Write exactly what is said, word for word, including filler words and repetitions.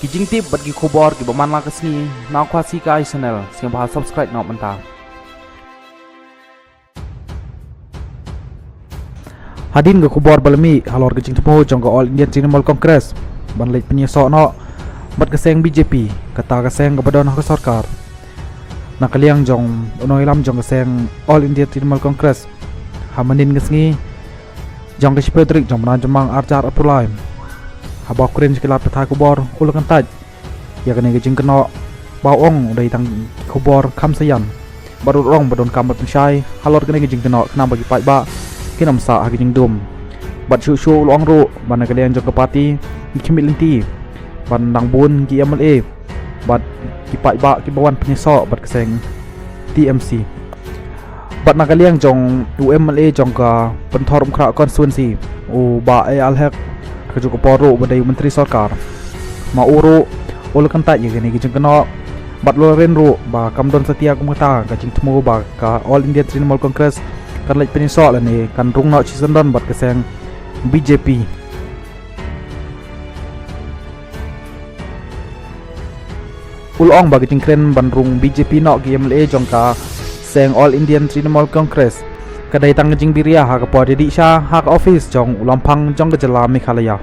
Ki jingtip bad ki khubor kiba man la ka sngi na Khasi Kai Channel, sngewbha subscribe noh mynta. Hadien ka khubor ba la mih halor ka jingthmu jong ka All India Trinamool Congress ban leit pynïasoh noh bad ka seng B J P, kata ka seng kaba don ha ka sorkar. Na ka liang jong u nongïalam jong ka seng All India Trinamool Congress, ha mynnin ka sngi jong ka shiphew tarik jong u bnai Jymmang arhajar arphew lai, haba u kren sha ki lad pathai khubor, u la kyntait ïa kane ka jingkynnoh ba u ong u dei tang ki khubor kham saian bad u la ong ba donkam ban pynshai halor kane ka jingkynnoh khnang ba ki paidbah kin ym sah ha ka jingdum. Bad shuh shuh u la ong ruh ba na ka liang jong ka party ki khmih lynti ban dang bun ki M L A bad ki paidbah kiba wan pynïasoh bad ka seng T M C. Bad na ka liang jong u M L A jong ka Pynthorumkhrah constituency, u Bah A L Hek, ka juh ka por ruh uba dei u myntri sorkar, ma u ruh u la kyntait ïa kane ka jingkynnoh bad u la kren ruh ba kam don satia kum kata ka jingthmu ba ka All India Trinamool Congress kan leit pynïasoh lane kan rung noh shisyndon bad ka seng B J P. U la ong ba ka jingkren ban rung B J P noh ki M L A jong ka seng All Indian Trinamool Congress ka dei tang ka jingbiria ha ka por ïadih sha ha ka office jong u Lamphang jong ka jylla Meghalaya.